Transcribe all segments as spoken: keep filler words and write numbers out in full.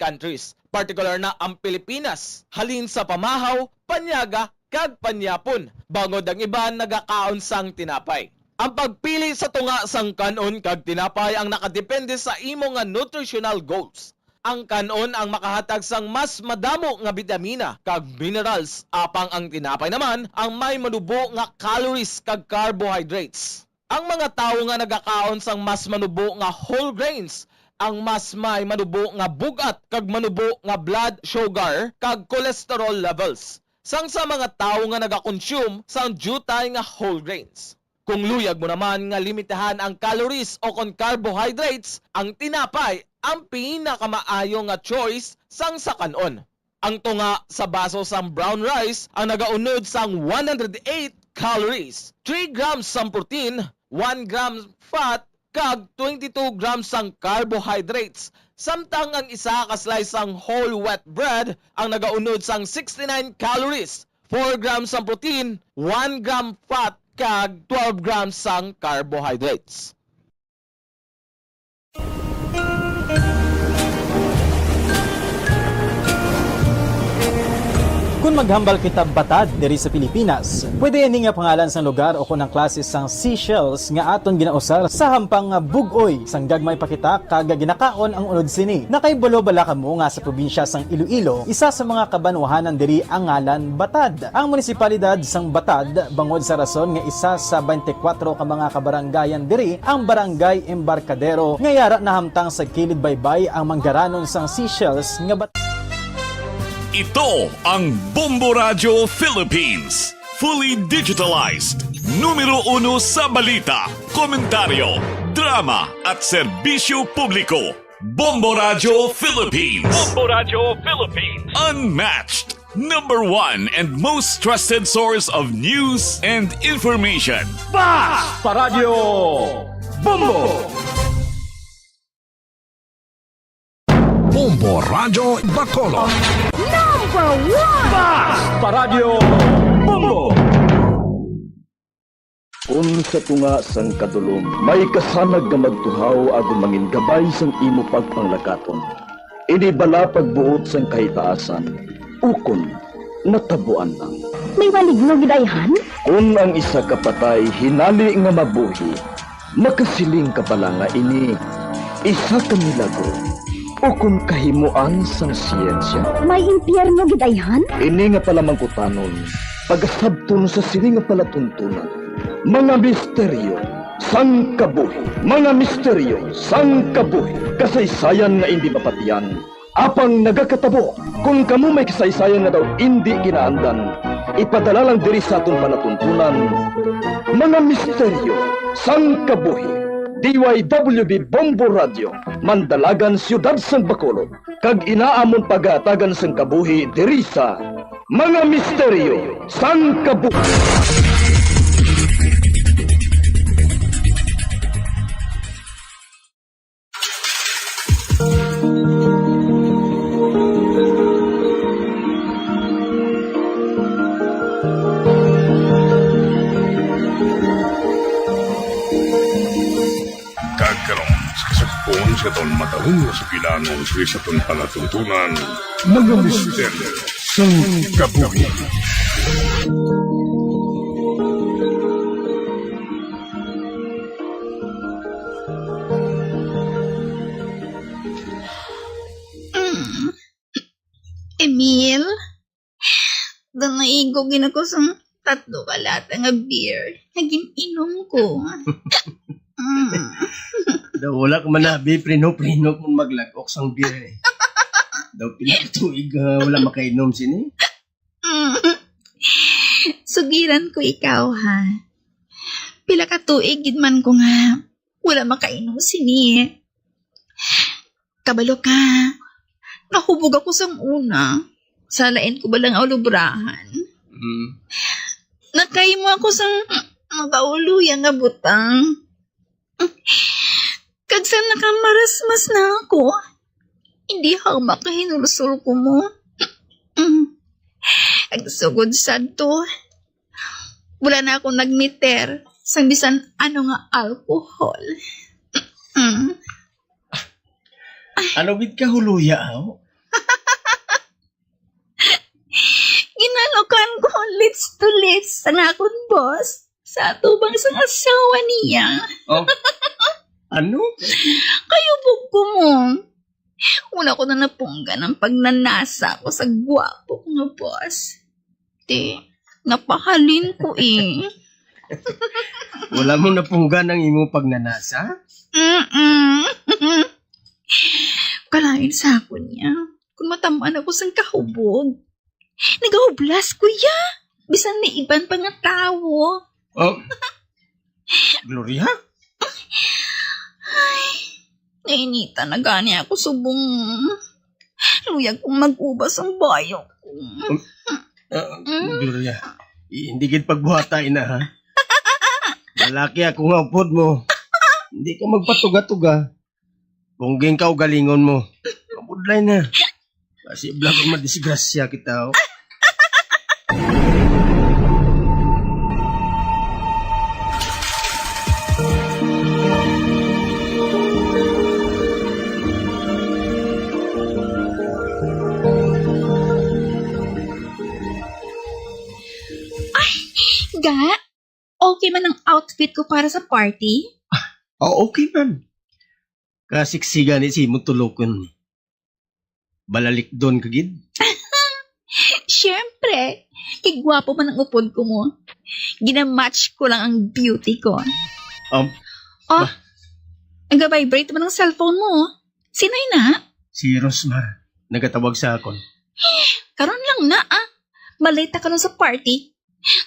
countries, partikular na ang Pilipinas, halin sa pamahaw, panyaga, kag panyapon, bangod ang iban nagakaon sang tinapay. Ang pagpili sa tunga sang kan-on kag tinapay ang nakadepende sa imo nga nutritional goals. Ang kan-on ang makahatag sang mas madamo nga bitamina kag minerals, apang ang tinapay naman ang may manubo nga calories kag carbohydrates. Ang mga tawo nga nagakaon sang mas manubo nga whole grains ang mas may manubo nga bug-at kag manubo nga blood sugar kag cholesterol levels, sang sa mga tawo nga nagakonsume sang diutay nga whole grains. Kung luyag mo naman nga limitahan ang calories o kon carbohydrates, ang tinapay ang pinakamaayo nga choice sang sa kan-on. Ang tunga sa baso sang brown rice ang nagaunod sang one hundred eight calories, three grams sang protein, one gram fat, kag twenty-two grams sang carbohydrates, samtang ang isa ka slice sang whole wheat bread ang nagaunod sang sixty-nine calories, four grams sang protein, one gram fat, kag twelve grams sang carbohydrates. Kung maghambal kita batad diri sa Pilipinas, pwede ini nga pangalan sang lugar o kon ang klase sang seashells nga aton ginausar sa hampang nga bug-oy sang gagmay pa kita kag ginakaon ang unod sini. Nakaibalo bala kamo nga sa probinsya sang Iloilo, isa sa mga kabanwahanan diri ang ngalan Batad? Ang munisipalidad sang Batad, bangod sa rason nga isa sa twenty-four ka mga kabarangayan diri ang Barangay Embarcadero, nga yara nahamtang sa kilid baybay ang manggaranon sang seashells nga bat- Ito ang Bombo Radyo Philippines. Fully digitalized. Numero uno sa balita, komentaryo, drama, at serbisyo publiko. Bombo Radyo Philippines. Bombo Radyo Philippines. Unmatched. Number one and most trusted source of news and information. Bas Paradyo Bombo! Bombo Radyo Bacolod. Number one! Bas Paradyo Bombo! Kon sa tunga sang kadulom may kasanag nga magtuhaw agod mangin gabay sang imo pagpanglakaton, ini bala pagbuot sang kahitaasan, ukon natabuan lang. May maligno gid ayhan? Kon ang isa ka patay hinali nga mabuhi, makasiling ka bala nga ini isa ka milagro ukon kahimoan sang siyensya? May impyerno gid ayhan? Ini nga palamangkutanon pagasabton sa sini nga palatuntunan. Mga misteryo sang kabuhi. Mga misteryo sang kabuhi. Kasaysayan nga indi mapatian, apang nagakatabo. Kon kamo may kasaysayan nga daw indi ginaandan, ipadala lang diri sa aton palatuntunan. Mga misteryo sang kabuhi. D Y W B Bombo Radio, Mandalagan, Siyudad sang Bacolod. Kag ina amon pagahatagan sang kabuhi diri sa Mga Misteryo sang Kabuhi. Kag karon, sa kasugpon sa aton matalom nga sugilanon sa aton palatuntunan, mga misteryo sang kabuhi. Mm. Emil, Naigo gid ako sang tatlo ka lata nga beer nga gin-inom ko. Mm. Daw wala ka man na, bi, prino-prino kung maglagok sang beer eh. Daw pila ka tuig nga wala makainom sini. Mm. Sugiran ko ikaw, ha. Pila ka tuig gid man ko nga wala makainom sini. Kabalo ka, nahubog ako sang una. Sa lain ko bala nga ulubrahan. Mm. Nakahimo ako sang makauloya nga butang. Kag sa nakamarasmas na ako, hindi hamak ka hinulsol ko mo. Mm. Kag sugod sadto, wala na ako nagmiter sang bisan ano nga alcohol. Mm. Ano gid ka huluya, aw? to live sang akon boss sa atubang sang asawa niya. Oh. Ano? Kayubog ko mo. Una ko na napunggan ang pagnanasa ko sa gwapo ko nga boss. Te, napahalin ko eh. Wala mo napunggan ang imong pagnanasa? Mm-mm. Kalain sa akon niya. Kung matamaan ako sang kahubog, nagahublas ko ya. Bisan may iban pa nga tawo. Oh. Gloria? Ay, nainitan na gani ako subong. Luyag kong mag-ubas ang bayo ko. Um, ah, Mm. Gloria, hindi gid pagbuhata ina, ha? Lalaki ako nga upod mo. Hindi ka magpatuga-tuga. Pungging ka ugalingon mo. Mabudlay na. Kasi blag madisgrasya kita, oh. Ay, ga, okay man ang outfit ko para sa party? Ah, okay man. Kasiksi gani si imong tulokon. Balalikdon ka gid? Siyempre, kay gwapo man ang upod ko mo. Ginamatch ko lang ang beauty ko. Um, Oh, ba- nag-vibrate man ang cellphone mo. Sino na? Si Rosmar. Nagatawag sa akon. Karon lang na ah. Maleta ka lang sa party.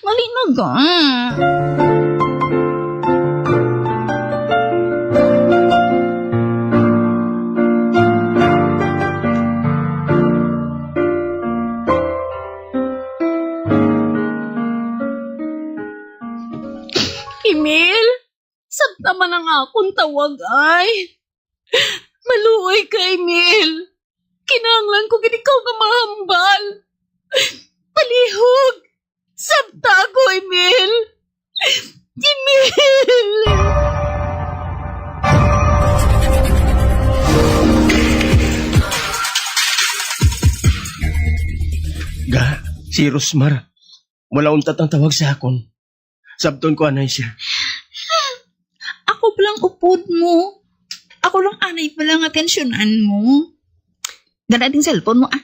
Ngalinaga. Emil, sabta man ang akon tawag ay. Maluoy ka, Emil. Kinahanglan ko gid ikaw nga mahambal. Palihog! Sabta ako, Emil! Emil! Ga, si Rosmar. Wala untat ang tawag sa akon. Sabton ko anay siya. Ako pa lang upod mo. Ako lang anay pa lang atensyonan mo. Dala ding cellphone mo, ah.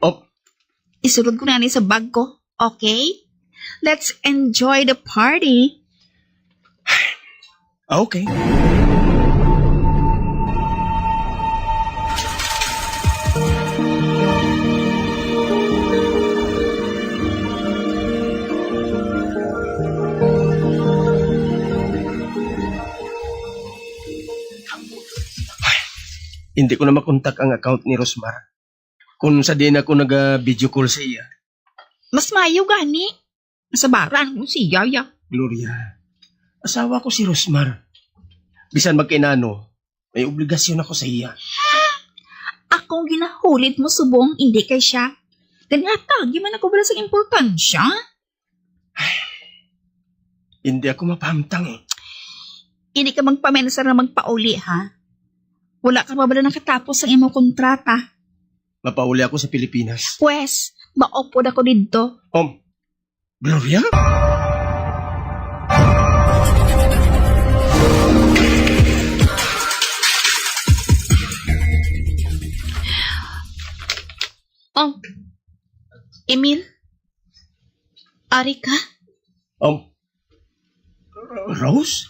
Oh. Isulod ko na ni sa bag ko. Okay? Let's enjoy the party. Ah, okay. Hindi ko na makontak ang account ni Rosmar. Kung sa diin ako naga-video call sa iya. Mas maayo gani. Masabaran ko siya, ya. Gloria, asawa ko si Rosmar. Bisan magkainano, may obligasyon ako sa iya. Akong ginahulid mo subong, hindi kay siya. Gani atagi man ako bala sa importansya. Hindi ako mapahamtang eh. Hindi ka magpamensar na magpauli, ha? Wala ka pa bala nakatapos ang imong kontrata. Mapauli ako sa Pilipinas. Pwes, maupod ako didto. Um, Gloria? Oh, Emil? Ari ka? Um, Rose?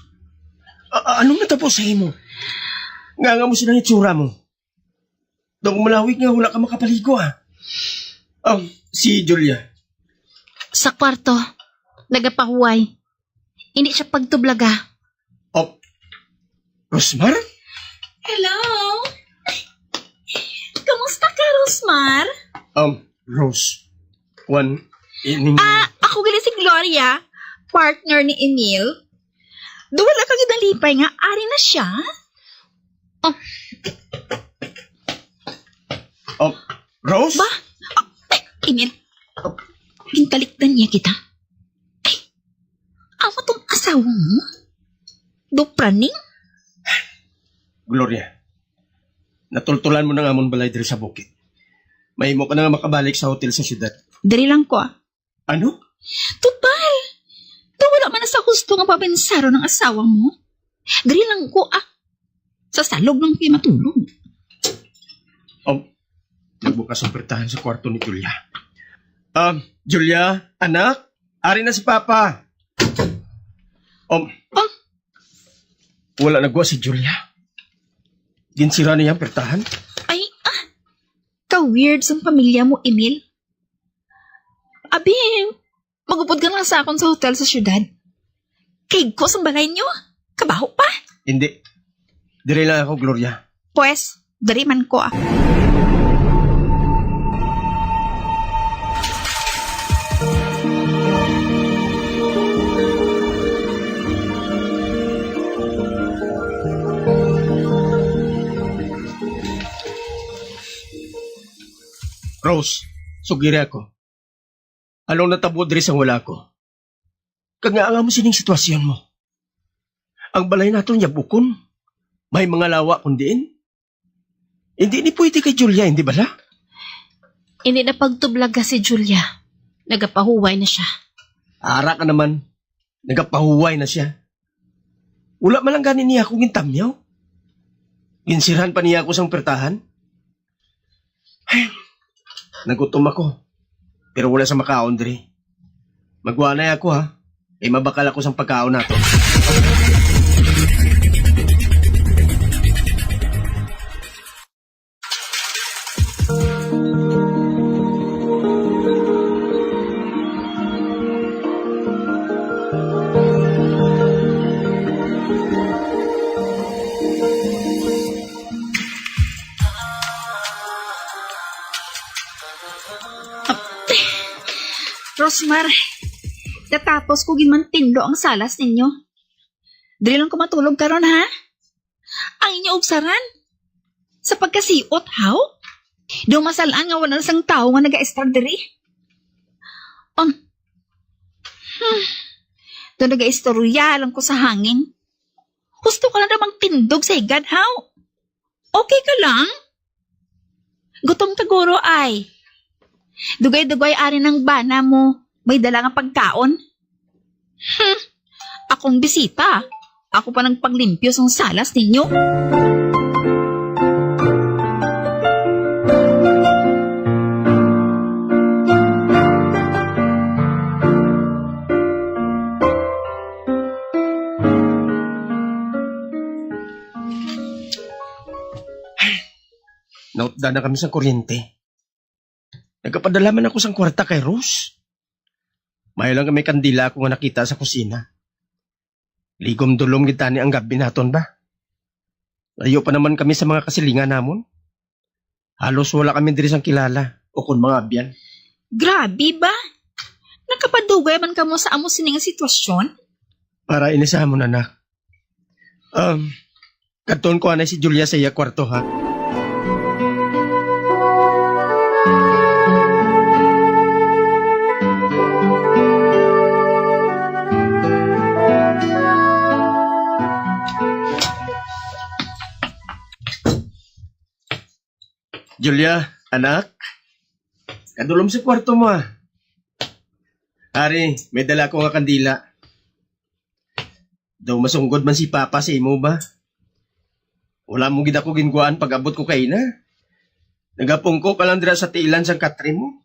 A- a- anong natapos sa imo? Nga nga mo silang itsura mo? Daw malawig nga wala ka makapaligo, ah. Um, si Julia. Sa kwarto, nagapahuway. Hindi siya pagtublaga. Oh, Rosmar? Hello? Kamusta ka, Rosmar? Um, Rose. Juan, ining Ah, ako gali si Gloria, partner ni Emil. Duwala ka gid nalipay nga ari na siya? Oh. Oh, Rose? Ba? Ah, eh, Emil. Gintalikdan niya kita. Ay, amo tong asawa mo? Dopraning? Gloria, natultulan mo na nga amon balay diri sa bukid. Mahimo ka na nga makabalik sa hotel sa syudad. Diri lang ko, ah. Ano? Total, daw wala man na sa husto nga pabensaron ang asawa mo. Diri lang ko, ah. Sa salog lang kay matulog. Oh, nagbukas ang pertahan sa kwarto ni Julia. Ah, Julia, anak, ari na si Papa. Um, Ah? Wala nagwa si Julia. Ginsira niya ang pertahan. Ay, ah. Ka-weird sang pamilya mo, Emil. Abi, magupod ka lang sa akon sa hotel sa syudad. Kaig ko sang balay niyo. Kabaho pa. Hindi. Diri lang ako, Gloria. Pwes, diri man ko, ah. Rose, sugiri ako. Anong natabo diri sang wala ko? Kag nga nga mo sining sitwasyon mo? Ang balay naton yabukon. May mga lawa kon diin. Hindi ni pwede kay Julia, hindi bala? Hindi na pagtublaga si Julia. Nagapahuway na siya. Ara ka naman. Nagapahuway na siya. Wala man lang gani niya ako gintamyaw. Ginsirhan pa niya ako sang pertahan. Ay, nagutom ako. Pero wala sa makaon diri. Magwanay ako, ha. Kay mabakal ako sang pagkaon nato. Rosmar, katapos ko ginmantindo ang salas ninyo. Diri lang ko matulog karon, ha? Ang inyo ubsaran? Sa pagkasiot, haw? Daw masal-an nga wala na sang tawo nga nagaestar diri. Um, hmm. Daw nagaistorya lang ko sa hangin. Husto ka lang na magtindog sa higad, haw? Okay ka lang? Gutom ka, guro, ay. Dugay-dugay ari nang bana mo, may dala nga pagkaon. Hmm, akong bisita. Ako pa nagpaglimpyo sang salas ninyo. Nautdan na kami sang kuryente. Nagapadala man ako sang kwarta kay Rose. May lang may kandila ako nga nakita sa kusina. Ligom-dulom gid tani ang gab-i naton ba? Layo pa naman kami sa mga kasilingan namon. Halos wala kami diri sang kilala o kon mga abyan. Grabe ba? Nakapadugay man kamo sa amo sini nga sitwasyon? Para ini sa amon, anak. Um, kadton ko anay si Julia sa iya kwarto, ha? Julia, anak, kadulom sa kwarto mo, ah. Ari, may dala ko nga kandila. Daw masunggod man si Papa sa imo ba? Wala mo gid ako ginkuhaan pag-abot ko kaina. Nagapungko ka lang dira sa tiilan sang katre mo.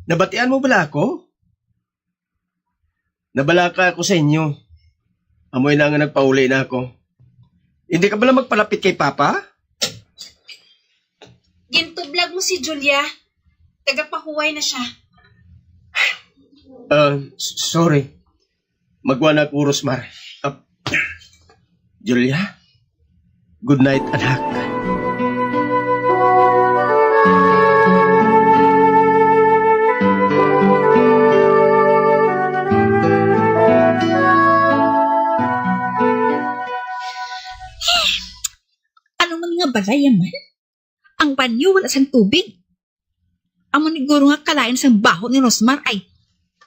Nabatian mo bala ako? Nabalaka ako sa inyo. Amo na nga nagpauli na ako. Hindi ka bala magpalapit kay Papa? Gintublag mo si Julia. Tagapahuway na siya. Ah, s- sorry. Magwa na ako, Rosmar. Ah, Julia? Good night, anak. Ano man nga balay man? Ang banyo wala sang tubig. Amo ni guro nga kalain sang baho ni Rosmar ay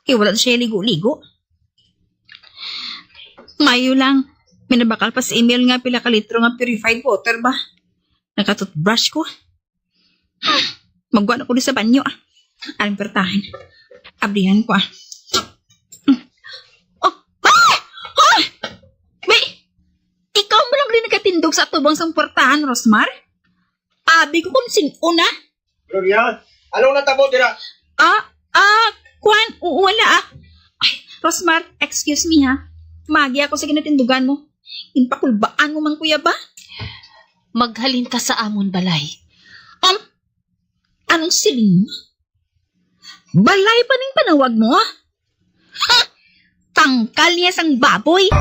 kay wala na siya ligo-ligo. Mayo lang, may nabakal pa sa email nga pila ka litro nga purified water ba? Naka-toothbrush ko. Magwa na ko di sa banyo, ah. Aling pertahan. Abrihan ko, ah. Oh, ah! Ah! Bay, ikaw mo lang rin nagkatindog sa atubang sang puwertahan, Rosmar? Abi ko kung sin-o na. Gloria, anong natabo dira? Ah, ah, kwan, u-, wala, ah. Ay, Rosmar, excuse me, ha. Magi ako sa ginatindugan mo. Ginpakulbaan mo man, kuya ba? Maghalin ka sa amon balay. Um, anong siling mo? Balay pa ning panawag mo, ha? Tangkal niya sang baboy.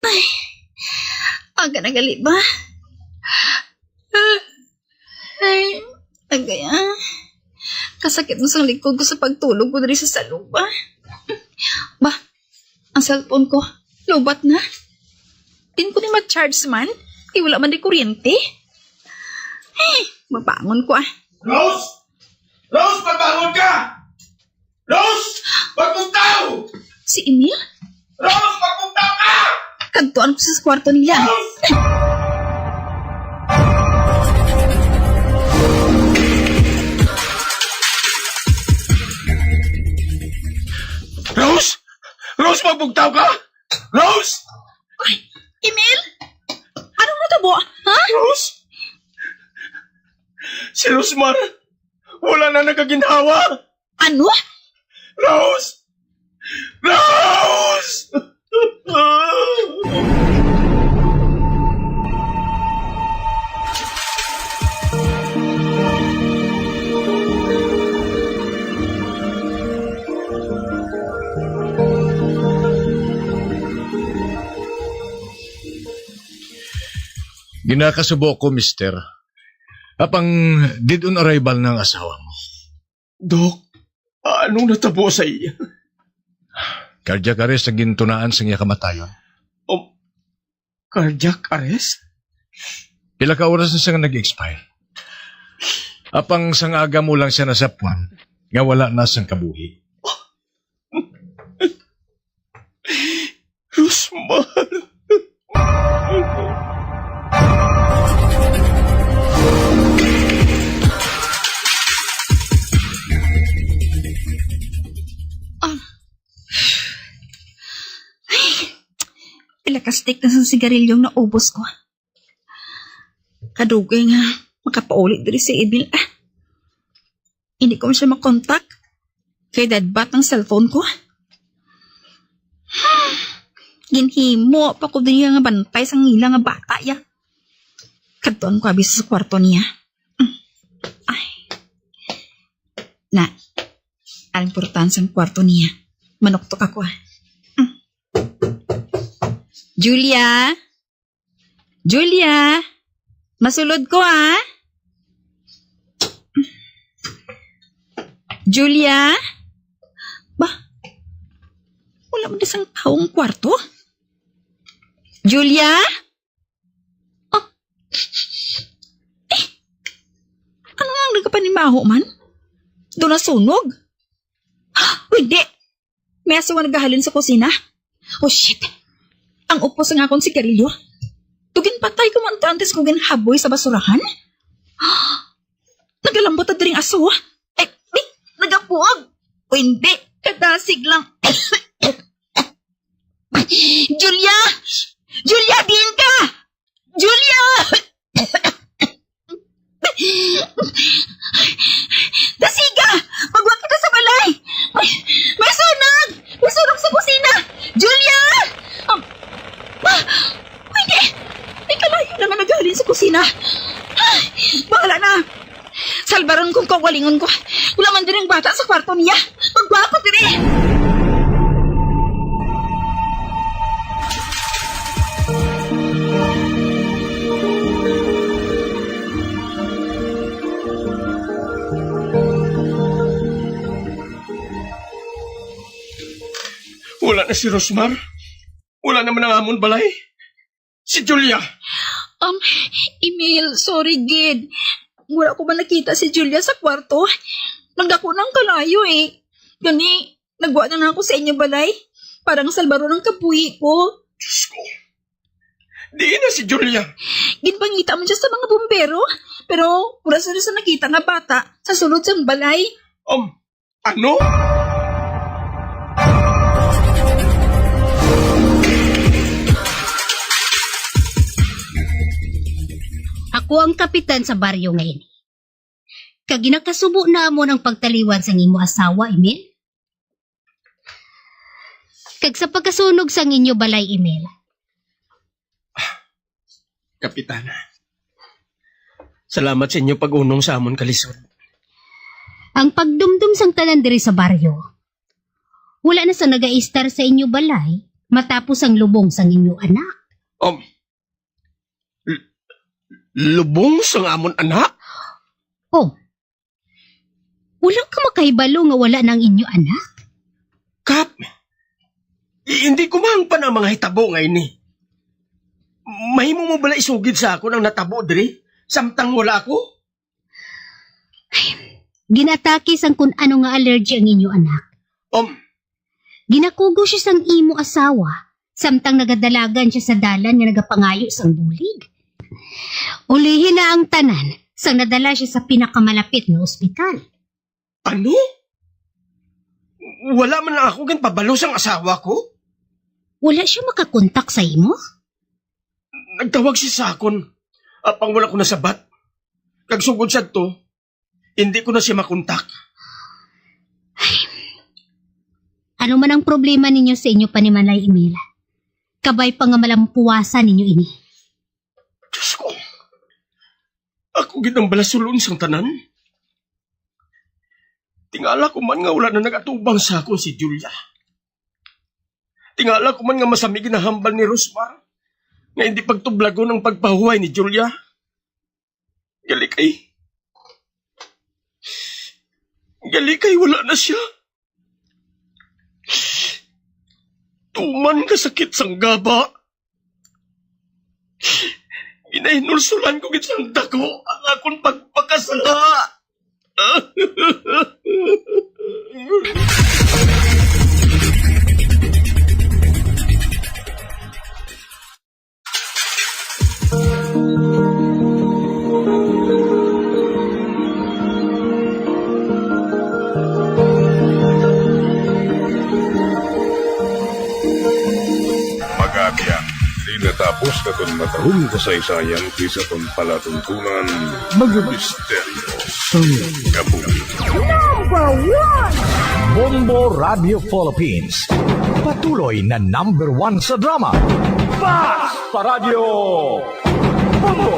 Ay, aga na gali ba? Ay, agay, ah. Kasakit mo sang likod ko sa pagtulog ko diri sa salog ba. Ba, ang cellphone ko, lowbat na. Din ko ni ma-charge man, kay wala man di kuryente. Ay, mabangon ko, ah. Rose! Rose, pagbangon ka! Rose, magbugtaw! Si Emil? Rose, magbugtaw ka! Kadtuan ko sa kwarto nila. Rose! Rose! Rose, magbugtaw ka! Rose! Ay, Emil? Anong natabo? Ha? Rose! Si Rosmar, wala na nagaginhawa! Ano? Rose! Rose! Ginakasubo ko, mister. Apang dead on arrival na ang asawa mo. Dok, anong natabo sa iya? Cardiac arrest ang gintunaan sa iya kamatayon. Um, cardiac arrest? Pila ka oras na siya nga nag-expire? Apang sang aga mo lang siya nasapwan nga wala na sang kabuhi. Rosmar. Ah. Ay, pila ka stick na sa sigarilyo ang naubos ko. Kadugay nga makapauli diri si Emil, ah. Hindi ko siya makontak. Kay deadbat ang cellphone ko. Ginhimo pa ko din nga bantay sang ila nga bata, ya. Kadtuan ko abi sa kwarto niya. Ay. Na, ang importante sang kwarto niya. Manuktok ako, ah. Julia? Julia, masulod ko, ah. Julia? Ba, wala man sang tawo ang kwarto. Julia? Oh. Eh, ano nga ang nagapanimaho man? Doon na sunog? Hindi. May aso nga nagahalin sa kusina. Oh, shit. Ang upos nga akong sigarilyo. Tugin patay ko man to antes ko ginhaboy sa basurahan. Nagalambot na diri ang aso. Ay, ay, nagapuog. O hindi, kadasig lang. Julia! Julia, diin ka? Julia! Dasiga! Magwa kita sa balay! May, may sunog! May sunog sa kusina! Julia! Um, ah, hindi! May kalayo na nga naghalin sa kusina! Ay, bahala na! Salbaron kong kaugalingon ko. Wala man diri ang bata sa kwarto niya. Magwa ako diri. Wala na si Rosmar. Wala naman ang amon balay. Si Julia. Um, Emil, sorry gid. Wala ko man nakita si Julia sa kwarto. Nagdako na ang kalayo eh. Gani, nagwa na lang ako sa inyo balay. Para nga salbaron ang kabuhi ko. Diyos ko. Diin na si Julia? Ginpangita man siya sa mga bumbero, pero wala sila sa nakita nga bata sa sulod sang balay. Um, ano? Ako ang kapitan sa baryo nga ini. Kag ginakasubo namon ang pagtaliwan sang imo asawa, Emil. Kag sa pagkasunog sang inyo balay, Emil. Kapitana, salamat sa inyo pag-unong sa amon kalisod. Ang pagdumdom sang tanan diri sa baryo, wala na sa nagaistar sa inyo balay matapos ang lubong sang inyo anak. Um, l-, lubong sang amon anak? Oh, wala ka makahibalo nga wala na ang inyo anak? Kap, i-, hindi ko mahangpan ang mga hitabo nga ini. Mahimo mo bala isugid sa akon ang natabo diri, samtang wala ako? Ay, ginatake sang kun ano nga allergy ang inyo anak. Um, Ginakugo siya sang imo asawa, samtang nagadalagan siya sa dalan nga nagapangayo sang bulig. Ulihi na ang tanan, sang nadala siya sa pinakamalapit nga ospital. Ano? Wala man lang ako ginpabalo sang asawa ko? Wala siya makakontak sa imo? Nagtawag siya sa akon, apang wala ko nasabat. Kag sugod sadto, hindi ko na siya makontak. Ay, ano man ang problema ninyo sa inyo panimalay, Emil? Kabay pa nga malampuwasan ninyo ini. Diyos ko, ako gid ang balasulon sang tanan. Tingala ko man nga wala na nagatubang sa akon si Julia. Tingala ko man nga masami ginahambal ni Rosmar nga hindi pagtublagon ang pagpahuway ni Julia. Gali kay, gali kay wala na siya. Tuman ka sakit sang gaba. Ginahinulsulan ko gid sang dako ang akon pagpakasala. Pag-abyan, di natapos katon matahong kasaysayan kisa ton palatuntunan, mga misteryo sang kabuhi. Number one! Bombo Radio Philippines. Patuloy na number one sa drama. Fast sa Radyo Bombo!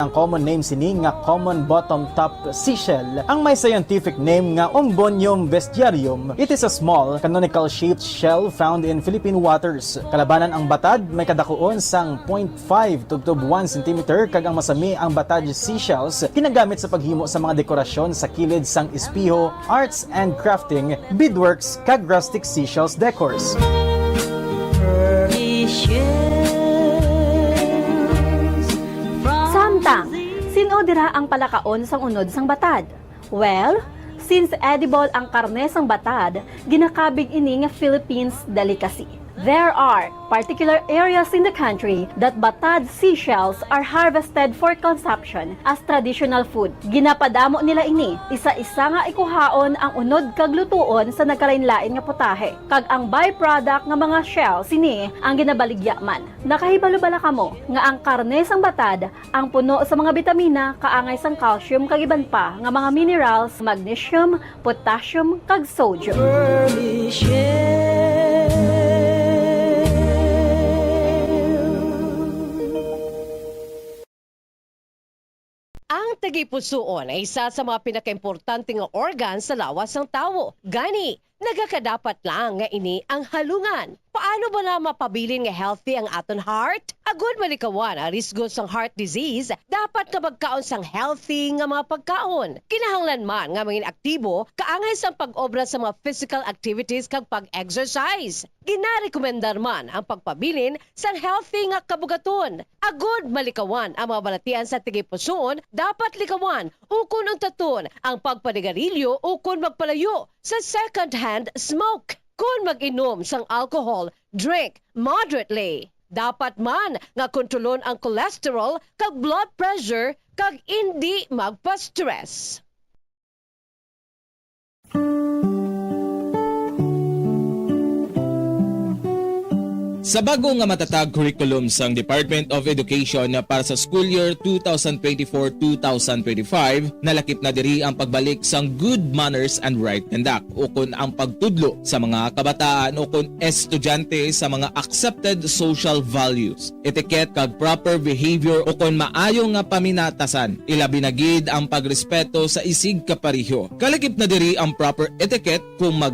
Ang common name sini nga common bottom top seashell. Ang may scientific name nga Umbonium vestiarium. It is a small, canonical shaped shell found in Philippine waters. Kalabanan ang batad, may kadakuon sang point five tubtob one centimeter, kag ang masami ang batad seashells ginagamit sa paghimo sa mga dekorasyon sa kilid sang espeho, arts and crafting, beadworks, kag rustic seashells decors. Samtang, sin-o dira ang palakaon sang unod sang batad? Well, since edible ang karne sang batad, ginakabig ini nga Philippines delicacy. There are particular areas in the country that batad seashells are harvested for consumption as traditional food. Ginapadamo nila ini, isa-isa nga ikuhaon ang unod kag lutuon sa nagkalainlain nga putahe, kag ang byproduct nga mga shell sini ang ginabaligya man. Nakahibalo bala kamo nga ang karne sang batad ang puno sa mga bitamina kaangay sang calcium kag iban pa nga mga minerals, magnesium, potassium, kag sodium. Ang tagipusoon ay isa sa mga pinakaimportante nga organ sa lawas sang tawo. Gani, nagakadapat lang nga ini ang halungan. Paano bala mapabilin nga healthy ang aton heart? Agud malikawan ang risgo sang heart disease, dapat nga magkaon sang healthy nga mga pagkaon. Kinahanglan man nga mangin aktibo, kaangay sang pag-obra sa mga physical activities kag pag-exercise. Ginarekomendar man ang pagpabilin sang healthy nga kabugaton. Agud malikawan ang mga balatian sa tagipusoon, dapat likawan ukon untaton ang pagpanigarilyo ukon magpalayo sa second-hand smoke. Kon mag-inom sang alcohol, Drink moderately. Dapat man nga kontrolon ang cholesterol kag blood pressure kag indi magpa-stress. Sa bag-o nga matatag curriculum sang Department of Education para sa school year two thousand twenty-four two thousand twenty-five, nalakip na diri ang pagbalik sang good manners and right conduct, ukon ang pagtudlo sa mga kabataan ukon estudyante sa mga accepted social values, etiquette kag proper behavior ukon maayo nga paminatasan, ilabi na gid ang pagrespeto sa isig kapareho. Kalakip na diri ang proper etiquette kung mag